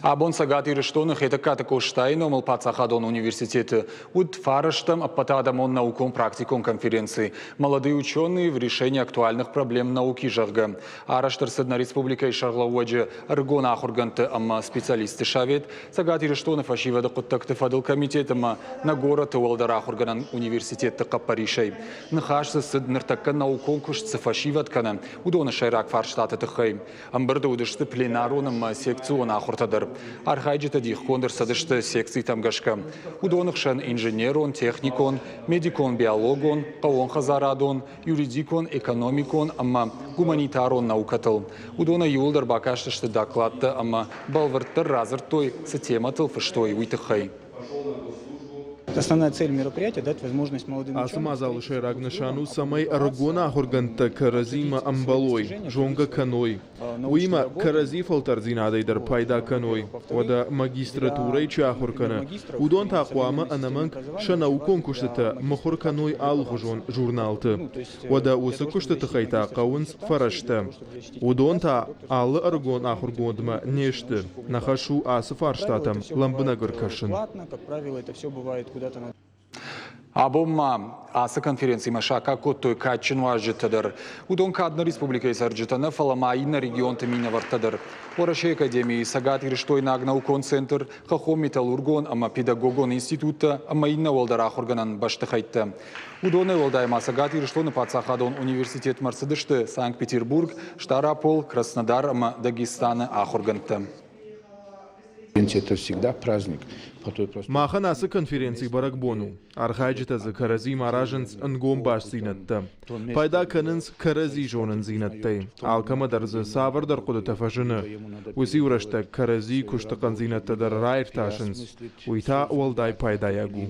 Абон Цӕгат Ирыстоны Хетӕгкаты Къостайы номыл паддзахадон университеты уыд фарӕстӕм ӕппӕтадӕмон наукон-практикон конференци «Молодые ученые в решении актуальных проблем науки», зӕгъгӕ. Арӕзт ӕрцыд нӕ республикӕйы сӕргълӕууӕджы ӕрыгон ахуыргӕндты ӕмӕ специалистты совет, Цӕгат Ирыстоны фӕсивӕды хъуыддӕгты фӕдыл комитет ӕмӕ нӕ горӕты уӕлдӕр ахуыргӕнӕн университетты хъӕппӕрисӕй. Ныхас дзы цыд, ныртӕккӕ наукон куыст цы фӕсивӕд кӕны, уыдоны сӕйраг фарстаты тыххӕй. Ӕмбырды уыдысты пленарон ӕмӕ секцион ахуыртӕ дӕр. Архайджытӕ дихгонд ӕрцыдысты секцитӕм гӕсгӕ. Уыдоны хсӕн инженерон, техникон, медикон-биологон, хъӕууонхӕдзарадон, юридикон, экономикон ӕмӕ гуманитарон наукӕтыл. Уыдонӕй иууылдӕр бакастысты докладтӕ ӕмӕ бӕлвырддӕр радзырдтой, цы темӕтыл фыстой, уый тыххӕй. Основная цель мероприятия – дать возможность молодым Ацы мадзалы сӕйраг нысан у, цӕмӕй ӕрыгон ахуыргӕндтӕ кӕрӕдзимӕ ӕмбӕлой, зонгӕ кӕной. Уыимӕ кӕрӕдзи фӕлтӕрддзинадӕй дӕр пайда кӕной. Уӕдӕ магистратурӕйы чи ахуыр кӕны, уыдон та хъуамӕ ӕнӕмӕнг сӕ наукон куыстытӕ мыхуыр кӕной алыхуызон журналты. Уӕдӕ уыцы куысты тыххӕй та хъӕуынц фӕрӕзтӕ. Уыдон та алы ӕрыгон ахуыргондмӕ не сты. Нӕ хӕс у ацы фарстатӕм лӕмбынӕг ӕркӕсын. Абон ма ацы конференцимӕ саккаг кодтой кадджын уазджытӕ дӕр. Уыдон кӕд нӕ республикӕйы цӕрджытӕ нӕ, фӕлӕ ма иннӕ регионты минӕвӕрттӕ дӕр. Уӕрӕсейы Академийы Цӕгат Ирыстойнаг наукон центр, хӕххон-металлургон ӕмӕ педагогон институттӕ ӕмӕ иннӕ уӕлдӕр ахуыргӕнӕн бӕстыхӕйттӕ. Уыдонӕй уӕлдай ма Цӕгат Ирыстоны паддзахадон университетмӕ ӕрцыдысты Санкт-Петербург, Стъарапол, Краснодар ӕмӕ Дагестаны ахуыргӕндтӕ. Это всегда праздник. Махӕн ацы конференци бӕрӕгбон у. Архайджытӕ дзы кӕрӕдзимӕ аразынц ӕнгом бастдзинӕдтӕ. Пайда кӕнынц кӕрӕдзи зонындзинӕдтӕй. Алкӕмӕ дӕр дзы цавӕрдӕр хъуыдытӕ фӕзыны. Уыцы-иу рӕстӕг кӕрӕдзи куысты хъӕндзинӕдтӕ дӕр раиртасынц. Уый та уӕлдай пайдайаг у.